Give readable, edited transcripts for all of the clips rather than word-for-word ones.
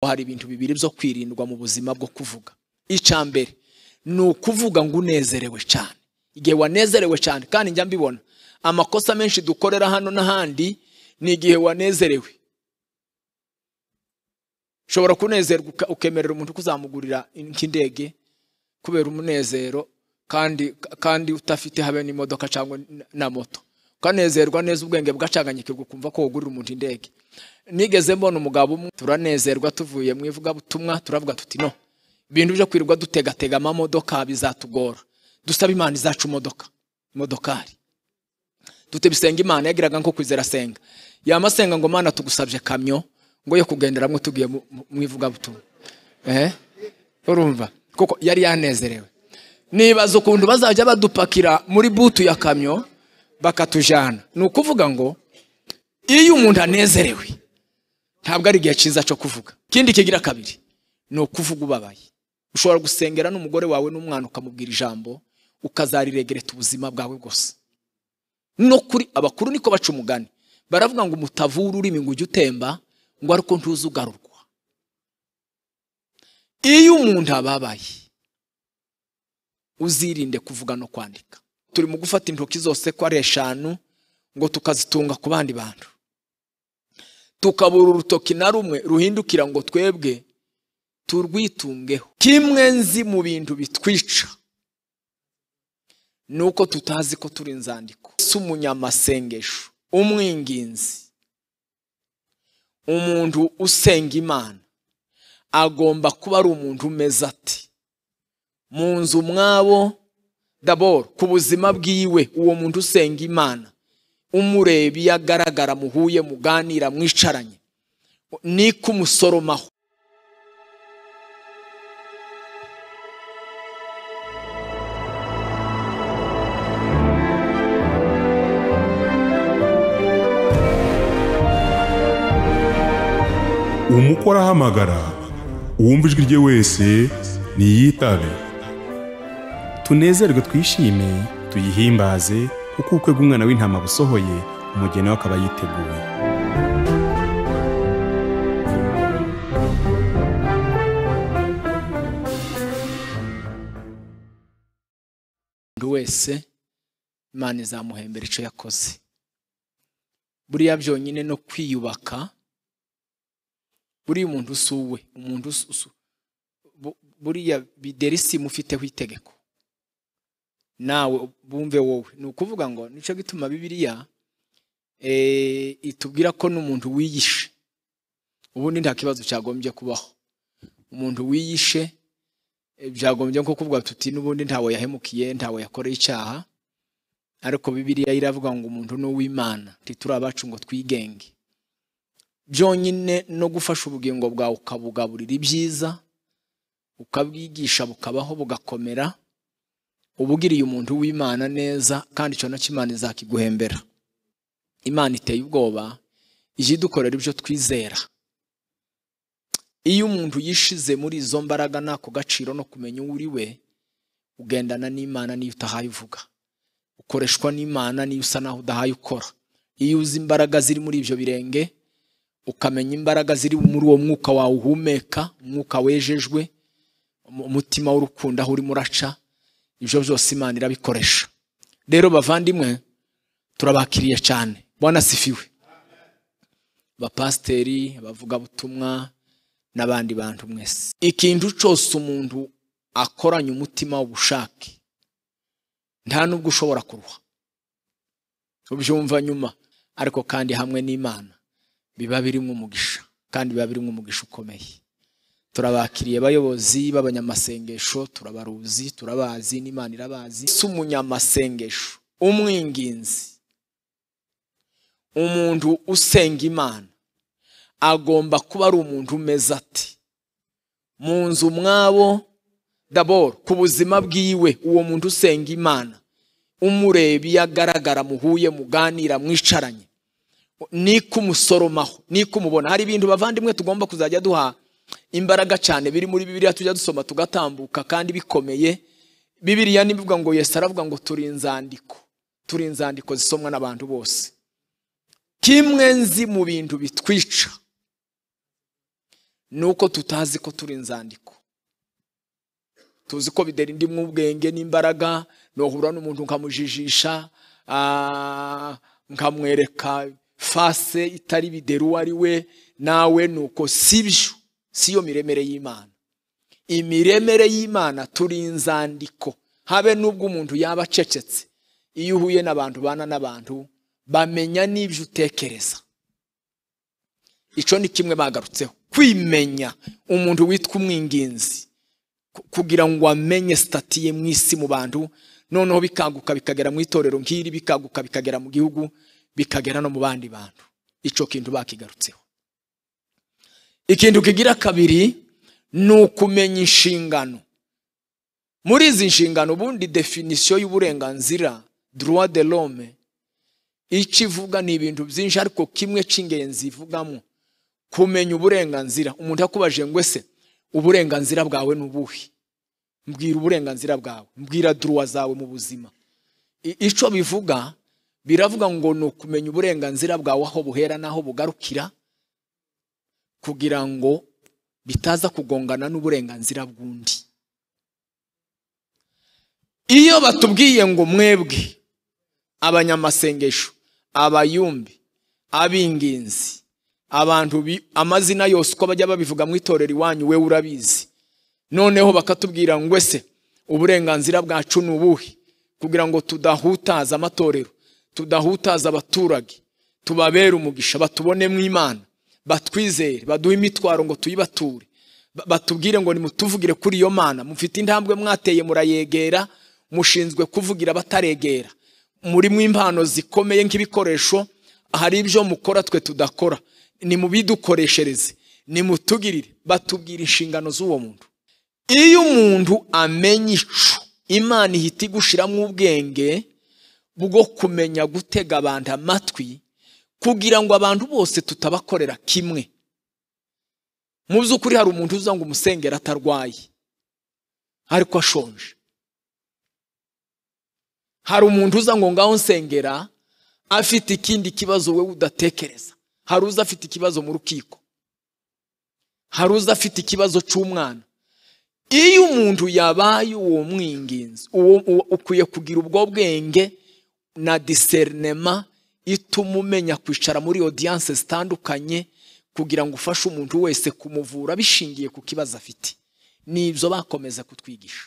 Hari ibintu bibiri byo kwirindwa mu buzima bwo kuvuga. Icya mbere ni ukuvuga ngo unezerewe cyane. Igihe wanezerewe cyane, kandi njya mbibona amakosa menshi dukorera hano n'ahandi ni igihe wanezerewe. Ushobora kunezerwa ukemerera umuntu kuzamugurira nk'indege kubera umunezero, kandi utafite habe n'imodoka cyangwa na moto. Ukanezerwa neza, ubwenge bwacanganyikirwa, ukumva ko wogurira umuntu indege. Nigeze mbona umugabo umwe, turanezerwa tuvuye mu ivugabutumwa, turavuga tuti no, ibintu byo kwirirwa dutegatega amamodoka bizatugora, dusaba Imana izacu imodoka, imodokari. Tutebisenga Imana, yagiraga nko kwizera asenga, yamasenga ngo Mana tugusabye kamyo ngo yo kugenderamwe tugiye mu ivugabutumwa. Urumva kuko yari yanezerewe. Nibaza ukuntu bazajya badupakira muri butu ya kamyo bakatujana. Ni ukuvuga ngo iyo umuntu anezerewe ntabwo ari igihe cyiza cyo kuvuga. Ikindi kigira kabiri ni ukuvuga ubabaye. Ushobora gusengera n'umugore wawe n'umwana ukamubwira ijambo ukazariregereta ubuzima bwawe bwose. No kuri abakuru niko baca umugani, baravuga ngo umutavu w'ururimi ngo ujye utemba ngo ariko ntuzugarurwa. Iyo umuntu ababaye uzirinde kuvuga no kwandika. Turi mu gufata intoki zose ko ari eshanu ngo tukazitunga ku bandi bantu, tukabura urutoki na rumwe ruhindukira ngo twebwe turwitungeho. Kimwe nzi mu bintu bitwica nuko tutazi ko turi inzandiko. Si umunyamasengesho, umwinginzi, umuntu usenga Imana agomba kuba ari umuntu umeze ati mu nzu mwabo. Dabor ku buzima bwiwe, uwo muntu usenga Imana umureba iyo agaragara, muhuye, muganira, mwicaranye, ni kumusoromaho. Umukora ahamagara, uwumva ijwi rye wese niyitabe. Tunezerwe twishime, tuyihimbaze, kuko ubukwe bw'umwana w'intama busohoye, umugeni we akaba yiteguye. Umuntu wese Imana izamuhembera icyo yakoze. Buriya byonyine no kwiyubaka, buriya umuntu usuwe, umuntu buriya biderisi mufiteho itegeko nawe bumve wowe. Ni ukuvuga ngo nicyo gituma Bibiliya itubwira ko n'umuntu wiyishe, ubundi nta kibazo cyagombye kubaho. Umuntu wiyishe byagombye nko kuvuga tuti n'ubundi ntawe yahemukiye, ntawe yakoreye icyaha, ariko Bibiliya iravuga ngo umuntu ni uw'Imana, ntituri abacu ngo twigenge. Byonyine no gufasha ubugingo bwawe ukabugaburira ibyiza, ukabwigisha bukabaho bugakomera, ubugiriye umuntu w'Imana neza, kandi icyo nacyo Imana izakiguhembera. Imana iteye ubwoba, ije idukorera ibyo twizera. Iyo umuntu yishize muri izo mbaraga n'ako gaciro no kumenya uwo uri we, ugendana n'Imana niyo utahaye uvuga, ukoreshwa n'Imana niyo usa naho udahaye ukora. Iyo uzi imbaraga ziri muri ibyo birenge, ukamenya imbaraga ziri muri uwo mwuka wawe uhumeka, umwuka wejejwe, umutima w'urukundo aho urimo uraca, ibyo byose Imana irabikoresha. Rero bavandimwe, turabakiriye cyane. Bwana sifiwe. Abapasiteri, abavugabutumwa n'abandi bantu mwese. Ikintu cyose umuntu akoranye umutima w'ubushake, nta nubwo ushobora kuruha, ubyumva nyuma, ariko kandi hamwe n'Imana biba birimo umugisha, kandi biba birimo umugisha ukomeye. Turabakiriye abayobozi b'abanyamasengesho, turabaruzi, turabazi, n'Imana irabazi. Si umunyamasengesho, umwinginzi, umuntu usenga Imana agomba kuba ari umuntu umeze ati mu nzu mwabo. Dabor ku buzima bwiwe, uwo muntu usenga Imana umureba iyo agaragara, muhuye, muganira, mwicaranye, ni kumusoromaho, ni kumubona. Hari ibintu bavandimwe tugomba kuzajya duha imbaraga cyane biri muri Bibiliya, tujya dusoma tugatambuka kandi bikomeye. Bibiliya nibivuga ngo Yesu aravuga ngo turi inzandiko, turi inzandiko zisomwa n'abantu bose. Kimwe nzi mu bintu bitwica Nuko tutazi ko turi inzandiko. Tuzi ko Bideri ndi mu bwenge n'imbaraga, nohura n'umuntu nkamujijisha, nkamwereka face itari Bideri uwo ari we, nawe nuko sibyo, siyo miremere y'Imana. Imiremere y'Imana turi inzandiko. Habe nubwo umuntu yaba acecetse, iyo uhuye n'abantu bana n'abantu bamenya n'ibyo utekereza. Ico ni kimwe bagarutseho, kwimenya umuntu witwa umwinginzi kugira ngo amenye stati ye mwisi mu bantu, noneho bikaguka bikagera mu itorero nk'iri, bikaguka bikagera mu gihugu, bikagera no mu bandi bantu. Ico kintu bakigarutseho. Ikintu kigira kabiri ni ukumenya inshingano. Muri izi nshingano ubundi definition y'uburenganzira, droit de l'homme, ikivuga ni ibintu byinshi, ariko kimwe c'ingenzi ivugamo kumenya uburenganzira. Umuntu akubaje ngo ese uburenganzira bwawe n'ubuhe? Mbwira uburenganzira bwawe, mbwira droit zawe mu buzima. Ico bivuga, biravuga ngo ni ukumenya uburenganzira bwawe aho buhera naho bugarukira, kugira ngo bitaza kugongana n'uburenganzira bw'undi. Iyo batubwiye ngo mwebwe abanyamasengesho, abayumbi, abinginzi, abantu amazina yose uko bajya babivuga mu itorero iwanyu we urabizi, noneho bakatubwira ngo ese uburenganzira bwacu ni ubuhe, kugira ngo tudahutaza amatorero, tudahutaza abaturage, tubabere umugisha, batubone mu Imana, batwizere, baduhe imitwaro ngo tuyibature, batubwire ngo nimutuvugire kuri iyo Mana, mufite intambwe mwateye murayegera, mushinzwe kuvugira bataregera, muri mu impano zikomeye nk'ibikoresho, hari ibyo mukora twe tudakora, nimubidukoreshereze, nimutugirire. Batubwira inshingano z'uwo muntu. Iyo umuntu amenya ico, Imana ihita igushiramo ubwenge bwo kumenya gutega abantu amatwi, kugira ngo abantu bose tutabakorera kimwe. Mu by'ukuri hari umuntu uza ngo umusengera atarwaye, ariko ashonje. Hari umuntu uza ngo ngaho nsengera afite ikindi kibazo we udatekereza. Hari uza afite ikibazo mu rukiko, hari uza afite ikibazo c'umwana. Iyo umuntu yabaye uwo mwinginzi, ukwiye kugira ubwo bwenge na discernement ituma umenya kwicara muri audience zitandukanye, kugira ngo ufashe umuntu wese kumuvura bishingiye ku kibazo afite. Nibyo bakomeza kutwigisha,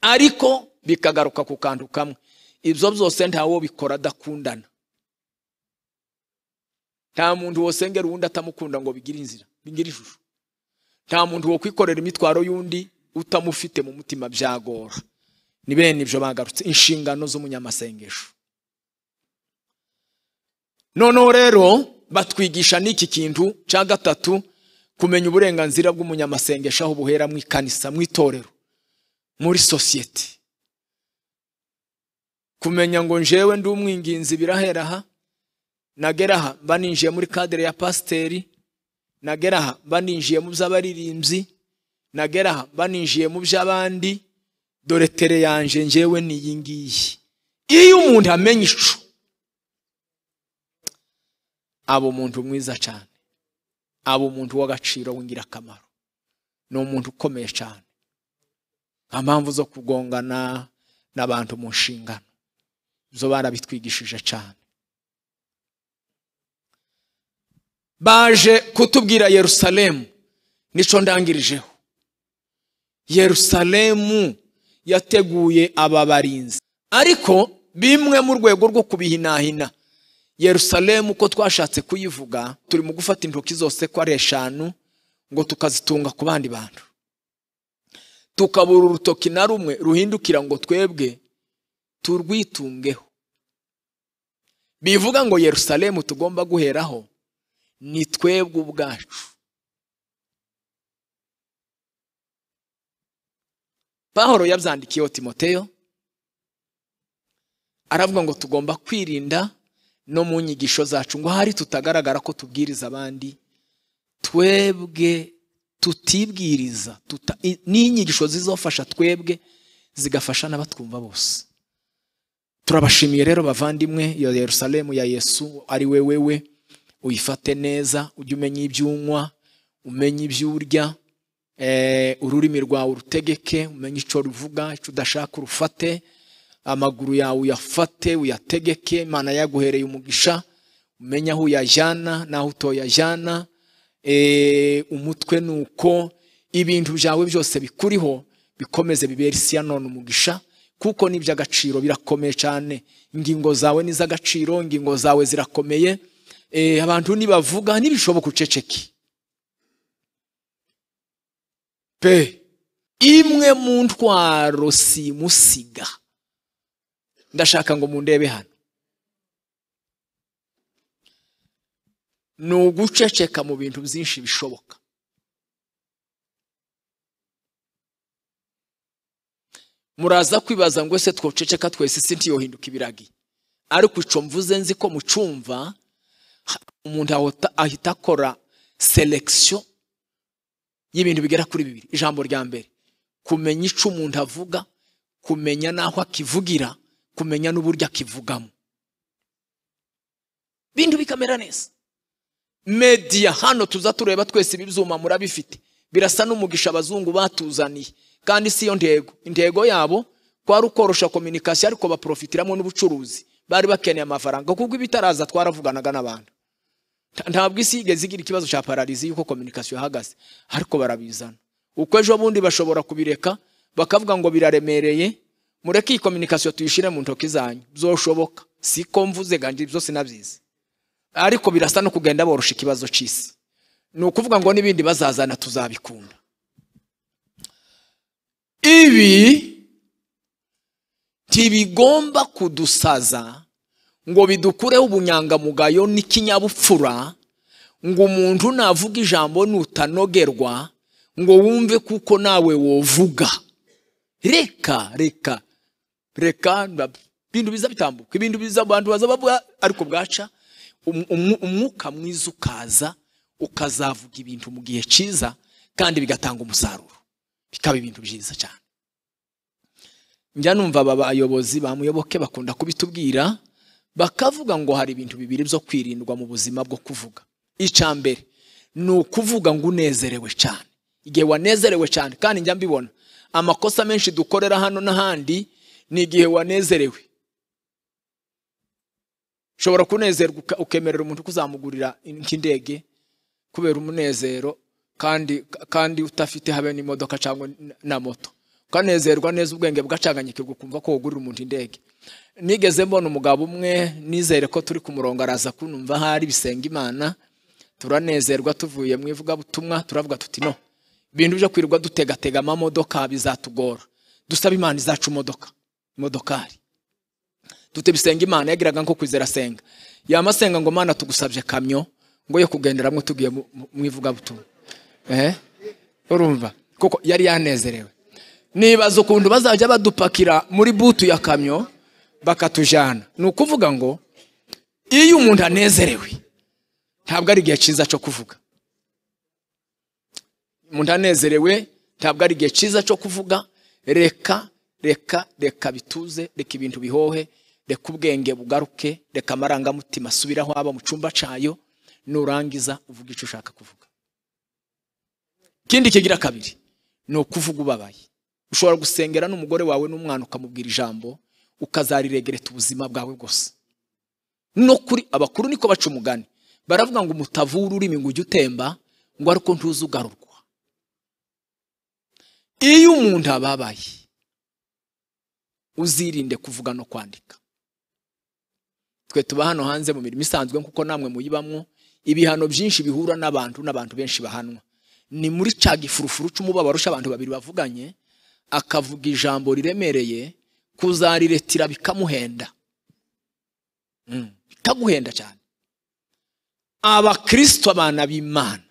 ariko bikagaruka ku kantu kamwe. Ibyo byose ntawo bikora adakundana. Nta muntu wosengera uwundi atamukunda ngo bigire inzira, bigire ishusho. Nta muntu wo kwikorera imitwaro y'undi utamufite mu mutima, byagora. Ni bene ibyo bagarutse, inshingano z'umunyamasengesho. Noneho rero batwigisha n'iki kintu cya gatatu, kumenya uburenganzira bw'umunyamasengesho aho buhera mu ikanisa, mu itorero, muri societe. Kumenya ngo njewe ndi umwinginzi birahera aha, nagera aha mba ninjiye muri cadre ya pasteri, nagera aha mba ninjiye mu by'abaririmbyi, nagera aha mba ninjiye mu by'abandi, dore tere yanje njewe ni iyi ngiyi. Iyo umuntu amenya ico, aba umuntu mwiza cyane, aba umuntu w'agaciro w'ingirakamaro, ni umuntu ukomeye cyane. Nta mpamvu zo kugongana n'abantu mu nshingano, zo barabitwigishije cyane. Baje kutubwira Yerusalemu, nico ndangirijeho. Yerusalemu yateguye aba barinzi, ariko bimwe mu rwego rwo kubihinahina. Yerusalemu ko twashatse kuyivuga, turi mu gufata intoki zose ko ari eshanu ngo tukazitunga ku bandi bantu, tukabura urutoki na rumwe ruhindukira ngo twebwe turwitungeho. Bivuga ngo Yerusalemu tugomba guheraho ni twebwe ubwacu. Pawulo yabyandikiye Timoteyo, aravuga ngo tugomba kwirinda no mu nyigisho zacu ngo hari tutagaragara ko tubwiriza abandi, twebwe tutibwiriza, n'inyigisho zizofasha twebwe zigafasha n'abatwumva bose. Turabashimiye rero bavandimwe, iyo Yerusalemu ya Yesu ari we wewe, uyifate neza, ujye umenya ibyunywa, umenye ibyo urya, ururimi rwawe urutegeke, umenye icyo ruvuga, icyo udashaka urufate, amaguru yawe uyafate uyategeke. Imana yaguhereye umugisha, umenye aho uyajyana n'aho utoyajyana. Umutwe nuko ibintu byawe byose bikuriho bikomeze bibere isi ya none umugisha, kuko n'iby'agaciro birakomeye cyane. Ingingo zawe ni iz'agaciro, ingingo zawe zirakomeye. Abantu nibavuga nibishoboka uceceke pe. Imwe mu ntwaro simusiga, ndashaka ngo mundebe hano, ni uguceceka mu bintu byinshi bishoboka. Muraza kwibaza ngo ese twoceceka twese isi ntiyohinduka ibiragi? Ariko ico mvuze nzi ko mucumva, umuntu ahita akora selection y'ibintu bigera kuri bibiri. Ijambo rya mbere, kumenya ico umuntu avuga, kumenya naho akivugira, kumenya n'uburyo akivugamo, bintu bikamera neza. Media hano tuza tureba twese ibyuma murabifite, birasa n'umugisha abazungu batuzaniye, kandi si yo ntego. Intego yabo kwari ukorosha communication, ariko baprofitiramo n'ubucuruzi. Bari bakeneye amafaranga, kuko ibitaraza twaravuganaga n'abantu. Ntabwo isi yigeze igira ikibazo cya pararizi yuko communication yahagaze, ariko barabizana. Uko ejo bundi bashobora kubireka bakavuga ngo biraremereye, mureke iyi communication tuyishire mu ntoki zanyu, byoshoboka. Siko mvuze ganje byose nabyize, ariko birasa no kugenda borosha ikibazo cy'isi. Ni ukuvuga ngo n'ibindi bazazana tuzabikunda. Ibi ntibigomba kudusaza ngo bidukureho ubunyangamugayo n'ikinyabupfura, ngo umuntu navuga ijambo nutanogerwa ngo wumve kuko nawe wovuga. Reka reka reka, ibintu biza bitambuka, ibintu biza abantu baza bavuga, ariko bwaca umwuka mwiza ukaza, ukazavuga ibintu mu gihe cyiza kandi bigatanga umusaruro, bikaba ibintu byiza cyane. Njya numva aba bayobozi bamuyoboke bakunda kubitubwira, bakavuga ngo hari ibintu bibiri byo kwirindwa mu buzima bwo kuvuga. Icya mbere ni ukuvuga ngo unezerewe cyane. Igihe wanezerewe cyane, kandi njya mbibona amakosa menshi dukorera hano n'ahandi ni igihe wanezerewe. Ushobora kunezerwa ukemerera umuntu kuzamugurira nk'indege kubera umunezero, kandi utafite habe n'imodoka cyangwa na moto. Ukanezerwa neza, ubwenge bwacanganyikirwa, ukumva ko wogurira umuntu indege. Nigeze mbona umugabo umwe, nizere ko turi ku murongo araza kunumva ahari, bisenga Imana, turanezerwa tuvuye mu ivugabutumwa, turavuga tuti no, ibintu byo kwirirwa dutegatega amamodoka bizatugora, dusaba Imana izaca imodokari. Dute bisenga Imana yagiraga nko kwizera senga, yamasenga ngo Mana tugusabye kamyo ngo yo kugenderamwe tugiye mu ivugabutumwa. Urumva kuko yari yanezerewe. Nibaza ukuntu bazajya badupakira muri butu ya kamyo bakatujana. Ni ukuvuga ngo iyo umuntu anezerewe ntabwo ari igihe cyiza cyo kuvuga. Umuntu anezerewe ntabwo ari igihe cyiza cyo kuvuga. Reka reka reka bituze, reka ibintu bihohe, reka ubwenge bugaruke, reka amarangamutima asubiraho aba mu cyumba cyayo, nurangiza uvuga icyo ushaka kuvuga. Ikindi kigira kabiri ni ukuvuga ubabaye. Ushobora gusengera n'umugore wawe n'umwana ukamubwira ijambo ukazariregereta ubuzima bwawe bwose. No kuri abakuru niko baca umugani, baravuga ngo umutavu w'ururimi ngo ujye utemba ngo ariko ntuzugarurwa. Iyo umuntu ababaye uzirinde kuvuga no kwandika. Twe tuba hano hanze mu mirimo isanzwe nkuko namwe muyibamwo, ibihano byinshi bihura n'abantu n'abantu benshi bahanwa. Ni muri ca gifurufuru c'umubabaro abantu babiri bavuganye, akavuga ijambo riremereye, kuzariretira bikamuhenda. Bikaguhenda cyane. Abakristo abana b'Imana,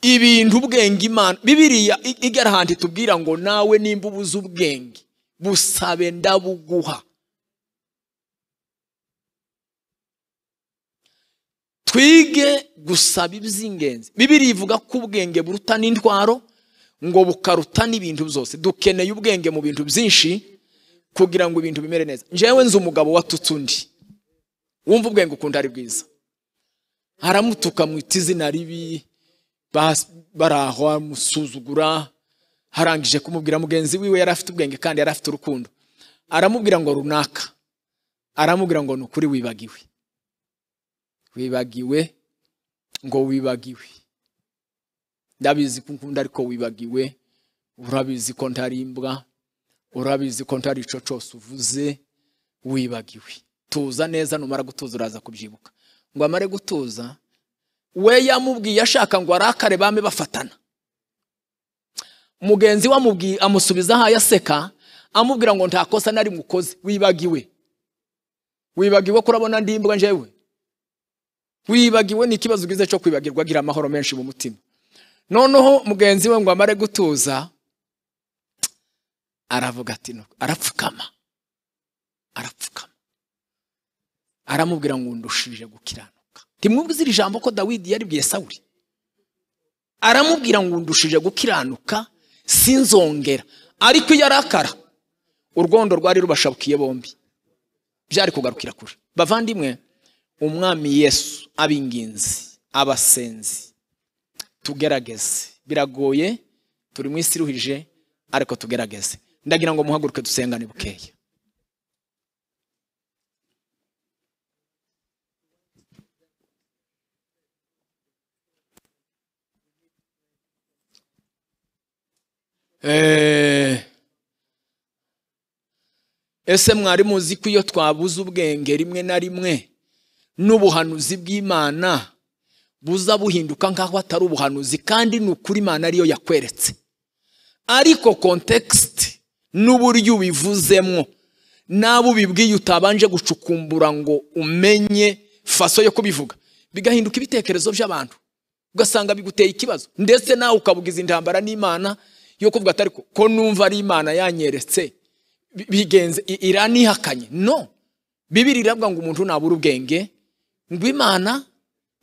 ibintu ubwenge Imana, Bibiliya igera ahantu itubwira ngo nawe nimba ubuze ubwenge busabe ndabuguha. Twige gusaba iby'ingenzi. Bibiliya ivuga ko ubwenge buruta n'intwaro, ngo bukaruta n'ibintu byose. Dukeneye ubwenge mu bintu byinshi kugira ngo ibintu bimere neza. Njyewe nzi umugabo watutse undi, wumva ubwenge ukunda ari bwiza. Aramutuka mwita izina ribi, baraho amusuzugura. Harangije kumubwira mugenzi wiwe yari afite ubwenge kandi yari afite urukundo, aramubwira ngo runaka, aramubwira ngo nukuri wibagiwe, wibagiwe, ngo wibagiwe, ndabizi ko nkunda ariko wibagiwe, urabizi ko ntari imbwa, urabizi ko ntari ico cose uvuze, wibagiwe. Tuza neza, numara gutuza uraza kubyibuka. Ngo amare gutuza, we yamubwiye ashaka ngo arakare bame bafatana. Mugenzi wamubwiye amusubiza aho yaseka, amubwira ngo nta kosa nari mukoze, wibagiwe. Wibagiwe ko urabona ndi imbwa njewe. Wibagiwe ni ikibazo ugize cyo kwibagirwa, agira amahoro menshi mu mutima. Noneho mugenzi we ngo amare gutuza, aravuga ati no, arapfukama. Arapfukama. Aramubwira ngo ndushije gukiranuka. Ntimwumvise iri jambo ko Dawidi yaribwiye Sawuli? Aramubwira ngo ndushije gukiranuka, sinzongera. Ariko iyo arakara, urwondo rwari rubashabukiye bombi, byari kugarukira kure. Bavandimwe, umwami Yesu abinginzi, abasenzi, tugerageze. Biragoye, turi mu isi iruhije, ariko tugerageze. Ndagira ngo muhaguruke dusengane bukeye. Ese mwari muzi ko iyo twabuze ubwenge rimwe na rimwe n'ubuhanuzi bw'Imana buza buhinduka nkaho atari ubuhanuzi, kandi ni ukuri Imana ariyo yakweretse, ariko context n'uburyo ubivuzemo nabo ubibwiye utabanje gucukumbura ngo umenye faso yo kubivuga, bigahinduka ibitekerezo by'abantu, ugasanga biguteye ikibazo, ndetse nawe ukabugiza intambara n'Imana yo kuvuga atari ko numva ari Imana yanyeretse bigenze iranihakanye. No, Bibiri iravuga ngo umuntu nabura ubwenge ngo Imana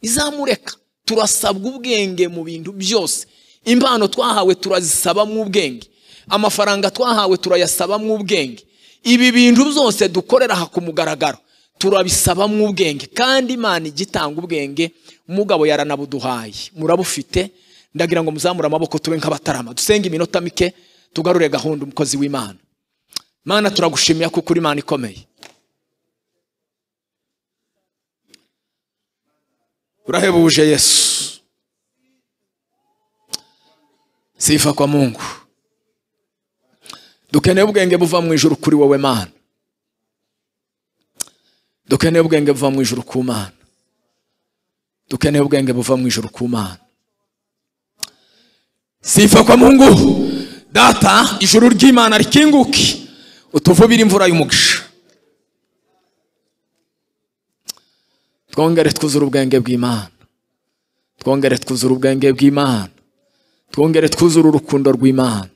izamureka. Turasabwa ubwenge mu bintu byose. Impano twahawe turazisaba mu ubwenge, amafaranga twahawe turayasaba mu ubwenge, ibi bintu byose dukorera aha ku mugaragaro turabisaba mu ubwenge, kandi Imana igitanga ubwenge. Mugabo yaranabuduhaye, murabufite. Ndagira ngo muzamure amaboko tube nk'abatarama, dusenge iminota mike tugarure gahunda. Umukozi w'Imana, Mana turagushimira kuko uri Imana ikomeye. Urahebuje Yesu. Sifa kwa Mungu. Dukeneye ubwenge buva mu ijuru kuri wowe Mana. Dukeneye ubwenge buva mu ijuru ku Mana. Dukeneye ubwenge buva mu ijuru ku Mana. Sifa kwa Mungu. Data, ijuru ry'Imana rikinguke, utuvubire imvura y'umugisha. Twongere twuzure ubwenge bw'Imana. Twongere twuzure ubwenge bw'Imana. Twongere twuzure urukundo rw'Imana.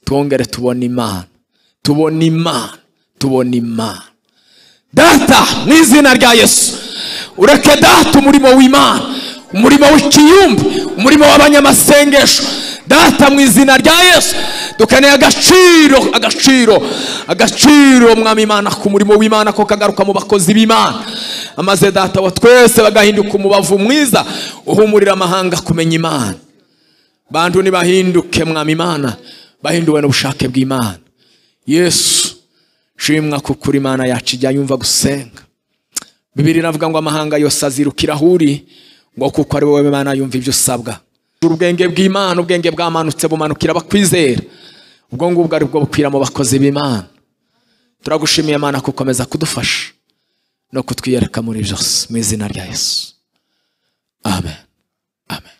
Twongere tubone Imana. Tubone Imana. Tubone Imana. Data, mu izina rya Yesu, ureke data umurimo w'Imana, umurimo w'ikiyumbi, umurimo w'abanyamasengesho. Data mu izina rya Yesu, dukeneye agaciro, agaciro, agaciro mwami Imana ku murimo w'Imana, ko kagaruka mu bakozi b'Imana. Amaze data wa twese bagahinduka umubavu mwiza uhumurira amahanga kumenya Imana. Bantu nibahinduke mwami Imana, bahinduwe n'ubushake bw'Imana. Yesu shimwa kuko uri Imana yacu ijya yumva gusenga. Bibiri iravuga ngo amahanga yose azirukira aho uri, ngo kuko ari wowe Imana yumva ibyo usabwa. Ubwenge bw'Imana, ubwenge bwamanutse bumanukira abakwizera, ubwo ngubwo ari bwo bukwira mu bakozi b'Imana. Turagushimiye Imana kukomeza kudufasha no kutwiyereka muri byose, mu izina rya Yesu. Amen. Amen.